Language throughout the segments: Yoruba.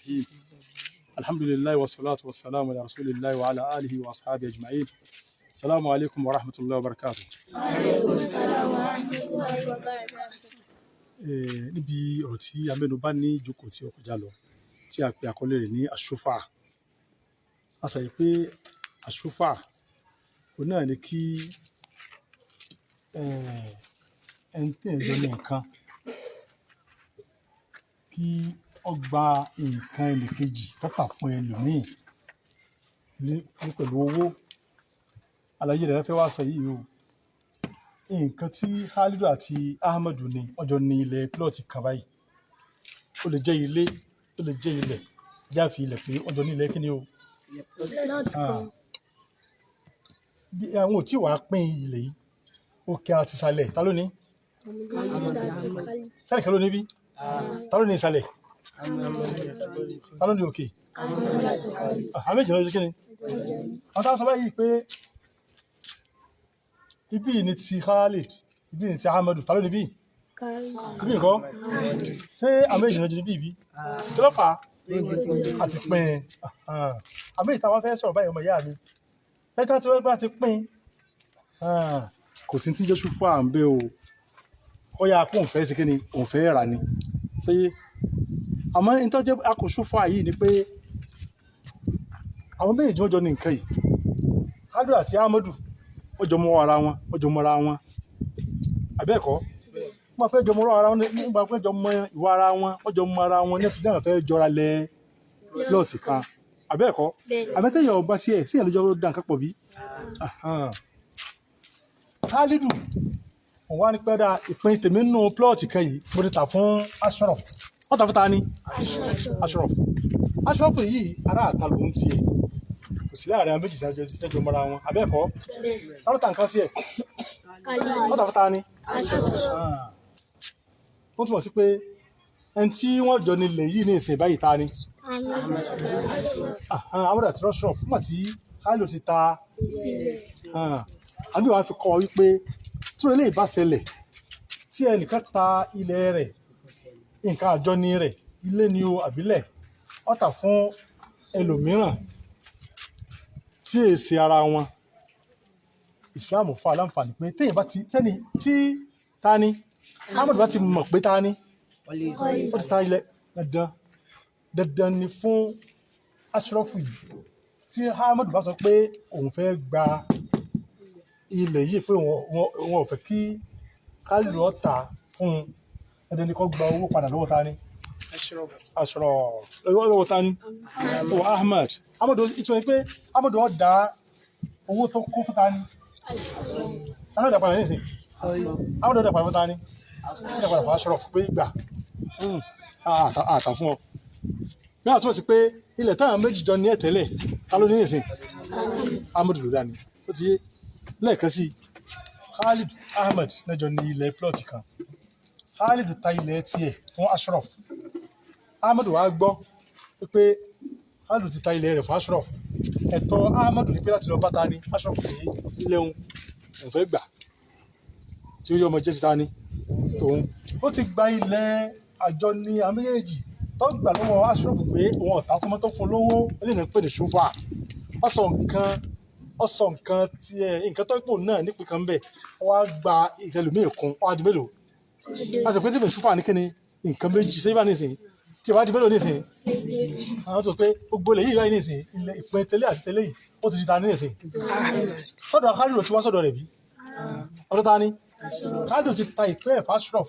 الرحيم. الحمد لله والصلاة والسلام على رسول الله وعلى آله وأصحابه أجمعين. السلام عليكم ورحمة الله وبركاته. Wa barakatuh. Níbi ọ̀rọ̀ tí a mẹ́nu bà ní ìjókòó tí ó kọjá lọ, tí a pè àkọlé rẹ̀ ní àṣùfà, a ṣàlàyé pé àṣùfà òun náà ni kí ẹni tí èèyàn jọ ní nǹkan kí ó gba nǹkan ẹnìkejì tó tà fún ẹlòmíì ní pẹ̀lú owó. Àlàyé rẹ̀ fẹ́ wá sọ yìí o. Nǹkan tí Khalidu àti Ahmadu ní, wọ́n jọ ní ilẹ̀ plọ̀tì kan báyìí. Ó lè jẹ́ ilé, ó lè jẹ́ ilẹ̀. Jáfi ilẹ̀ pé wọ́n jọ ní ilẹ̀ kíni o. Plot kan. Bí àwọn ò tí wàá pín ilẹ̀ yìí, òkè àti ìsàlẹ̀, ta ló ní? Ahmad àti Khalid. Sẹ́nìkan kan ló ní bí? Ta ló ní ìsàlẹ̀? Ta ló ní òkè? Ahmad àti Khalid. Àwọn méjì ló ṣe kíni? Àwọn táwọn sọ báyìí pé ibí yìí ni ti Khalid, ibí yìí ni ti Ahmadu, ta ló ní bí? Khalid. Ibí nǹkan? Ṣé àwọn méjì ló jẹ níbí ìbí? Kí ló fà á? Àti pín in. Àmì ìta wọn fẹ́ sọ̀rọ̀ báyìí, ọmọ ìyá mi. Lẹ́tà tí wọ́n bá ti pín in, kò sí tí Jésù fún à ń bẹ́ o. Ó yà pé òun fẹ́ ṣe kíni, òun fẹ́ rà ni. Ṣé àmọ́ ní tó jẹ́ akóso fún àyè ni pé àwọn méjèèjì wọ́n jọ ní nǹkan yìí. Khalidu àti Ahmadu, wọ́n jọ mọ ara wọn, wọ́n jọ mọra wọn. Àbẹ́ẹ̀kọ́? Wọ́n fẹ́ jọ mọ ara wọn, nígbà pé jọ mọ ìwà ara wọn, wọ́n jọ mọ ara wọn ní ẹ̀fíjì náà fẹ́ jọra lẹ lọ́ọ̀sì kan. Àbẹ́ẹ̀kọ́? Bẹ́ẹ̀ni. Àbẹ́tẹ̀yẹ̀ ọba sí ẹ̀ sí ẹ̀ lójọ́ dá nǹkan pọ̀ bí? Ahan. Khalidu, òun wá ní pẹ́ dá ìpín tèmi nínú plọ́ọ̀tì kan yìí, mo ti tà fún Ashraf. Wọ́n tà fún ta ni? Ashraf. Ashraf yìí ará àta lòún tiẹ̀. Kò sí láàrin àwọn méjì sáájú sẹ́jọ́ mọ́ra wọn. Àbẹ́ẹ̀kọ́? Bẹ́ẹ̀ni. Ta ló ta nǹkan sí ẹ̀? Khalid. Wọ́n tà fún ta ni? Ashraf. Ó túmọ̀ sí pé ẹni tí wọ́n jọ nílẹ̀ yìí ní ìsìn báyìí ta ni? Ahmad àti Ashraf. Ahmad àti Ashraf nígbà tí Khalidu ti ta, àbí wàá fi kọ́ ọ wípé tí orílẹ̀ èdè bá ṣẹlẹ̀ tí ẹnìkan ta ilẹ̀ rẹ̀, nǹkan àjọni rẹ̀, ilé ni o àbílẹ̀, ó tà fún ẹlòmíràn tí èsì ara wọn, Ìsìláàmù fún aláǹfààní pé téèyàn bá ti tẹ́ni tí ta ni Ahmad bá ti mọ̀ pé ta ni ó ti ta ilẹ̀, dandan dandan ni fún Ashraf yìí tí Ahmad bá sọ pé òun fẹ́ gba ilẹ̀ yìí, pé òun ò fẹ́ kí Khalidu ó tà fún un, dandan ni kó gba owó padà lọ́wọ́ ta ni? Ashraf. Lọ́wọ́ ta ni? Lọ́wọ́ Ahmad. Ahmad ìtumọ̀ ni pé Ahmad ó dá owó tó kó fún ta ni? Ta ló dá padà nísìnyí? Ahmad ó dá padà fún ta ni? Ó dá padà fún Ashraf pé gbà àtà fún ọ. Bí wọ́n túmọ̀ sí pé ilẹ̀ táwọn méjì jọ ní ẹ̀tẹ́lẹ̀, ta ló ní ìsìn? Ahmad ló dá ni. Tó ti yé lẹ́ẹ̀kan sí, Khalid Ahmad lẹ́jọ́ ní ilẹ̀ plọ̀tì kan. Khalid ta ilẹ̀ tiẹ̀ fún Ashraf. Ahmad wàá gbọ́ pé Khalid ti ta ilẹ̀ rẹ̀ fún Ashraf. Ẹ̀tọ́ Ahmad ní pé láti lọ bá ta ni? Ashraf ní ilẹ̀ òun òun fẹ́ gbà tí ó yọ ọmọ jẹ́ sí ta ni tòun. Ó ti gba ilẹ̀ àjọ ní àwọn méjèèjì tó gbà lọ́wọ́ Ashraf pé òun ọ̀tá fún mọ́tò fún lówó, eléyìí náà pè ní ṣúfà. Ó sọ nǹkan tí ẹ nǹkan tó pò náà nípìn kan bẹ́ẹ̀, ó wá gba ìtẹlòmíì kún, ó wá di mélòó? A sì pé tí ṣúfà ní kíni nǹkan méjì ṣé bá nísìnyí tí ìwádìí mélòó nísìnyí, àwọn tó pé gbogbo ilẹ̀ yìí báyìí nísìnyí, ilẹ̀ ìpín tẹ́lẹ̀ àti tẹ́lẹ̀ yìí ó ti di ta ní nísìnyí. Sọ́dọ̀ Khalidu tí wọ́n sọ̀dọ̀ rẹ̀ bí? Ọdún ta ni? Khalidu ti ta ìpín ẹ̀ fún Ashraf.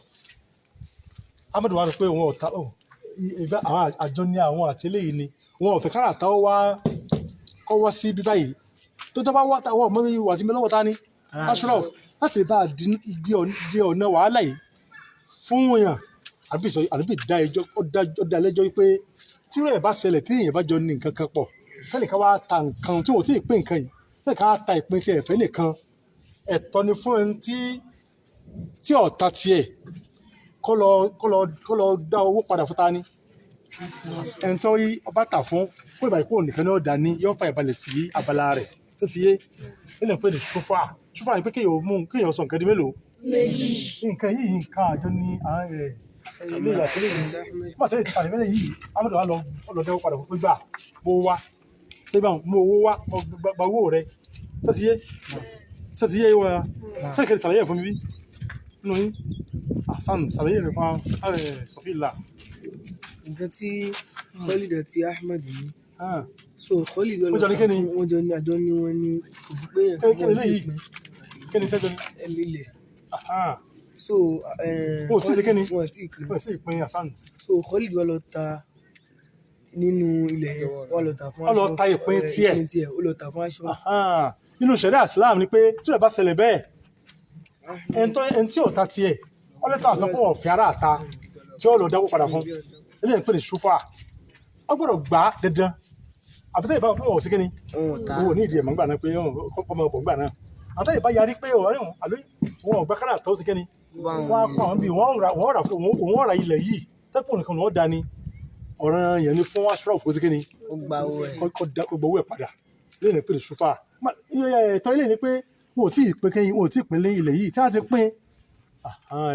Ahmadu wa rò pé òun ọ̀tá ìgbà àwọn àjọ ní àwọn àti eléyìí ni wọn ò fẹ́ kára tá ó wá kọ́ wá sí bí báyìí tó tó bá wá táwọn ọmọ mi wà sí mi lọ́wọ́ ta ni Ashraf láti bá a di ọ̀nà wàhálà yìí fún èèyàn. Àbí sọ àbí dá ẹjọ́, ó dá lẹ́jọ́ wípé tí rẹ̀ bá ṣẹlẹ̀ tí èèyàn bá jọ ní nǹkan kan pọ̀, kẹ́nìkan wá ta nǹkan tí wọ́n ti pín nǹkan yìí, kẹ́nìkan wá ta ìpín tí ẹ̀fẹ́ nìkan, ẹ̀tọ́ ni fún ẹni tí ọ̀tá tiẹ̀ kó lọ dá owó padà fún ta ni ẹni tó rí ọba tà fún, kó ìbàdí kó nìkan ní ọ̀dà ni yóò fa ìbalẹ̀ sí abala rẹ̀ tó ti yé. Ilẹ̀ pé ní ṣúfà. Ṣúfà ni pé kéèyàn mú kéèyàn sọ nǹkan di mélòó? Méjì. Nǹkan yìí nǹkan àjọ ní Ilé ìyàtọ̀ lè ní nígbà tó lè ti kalẹ̀ mẹ́lẹ̀ yìí, Ahmed wa lọ lọ dẹ́wọ́ padà fún gbà mo wá ṣé báwọn mo owó wá, mo gba owó rẹ. Sọ́tìyé, sọ́tìyé wa sọ́tìyé kẹ́lẹ́, ṣàlàyé ẹ̀ fún mi bí nínú yín. Hasan, ṣàlàyé rẹ̀ fún Sọfíìlà. Nǹkan tí Khalid àti Ahmed ní, so Khalid Wọ́n jọ ní kíni? Wọ́n jọ ní àjọ ní, wọ́n ní kò sí pé èèyàn Kí kan ni wọ́n ti eléyìí? pín Kí ni sẹ́jọ́ ni? Ẹ̀mí ilẹ̀. So Wọn ò tí ì ṣe kíni? Wọ́n ò tí ì pín. Wọ́n sì pín, Hasan. So Khalid wá lọ ta nínú ilẹ̀ yẹn, wá lọ ta fún Ó lọ Ashraf, ta ìpín tiẹ̀. Ìpín tiẹ̀, ó lọ ta fún Ashraf. Nínú ṣẹ̀ríà Islam ni pé tí ó bá ṣẹlẹ̀ bẹ́ẹ̀, ẹni tí ò ta tiẹ̀, ọlẹ́tọ̀ àti fún ọ̀fẹ́ ara àta tí ó lọ dáwó padà fún eléyìí ń pè ní ṣúfà, ó gbọ́dọ̀ gbà á dandan. Àbítẹ́ ìbá fún ọ̀sí kíni? Wọn ò ta. Owó ní ìdí ẹ̀mọ́ gbà náà pé kọ́kọ́ máa bọ̀ gbà náà. Àtẹ́ ìbá yarí pé ọ̀rẹ́ òun àlọ́ wọn ò gbà kára àtọ́ sí kíni, wọ́n á kọ́ àwọn bíi wọ́n rà fún òun, ọ̀rà ilẹ̀ yìí tẹ́pọ̀ nìkan ni wọ́n dá ní ọ̀ràn yẹn ni fún Ashraf kó sí kíni? Ó gba owó ẹ̀. Kó gbowó ẹ̀ padà. Lẹ́yìn ní pé ní ṣúfà ẹ̀tọ́ ilé ni pé wọn ò tí ì pín kẹ́yìn, wọn ò tí ì pín lé ilẹ̀ yìí tí wọ́n ti pín.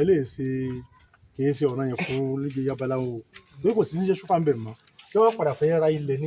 Eléyìí ṣe kì í ṣe ọ̀ràn yẹn fún líjẹ yabaláwo, torí kò sí ní ṣe ṣúfà ń bẹ̀ mọ́, yọ padà fẹ́ ra ilẹ̀ ní.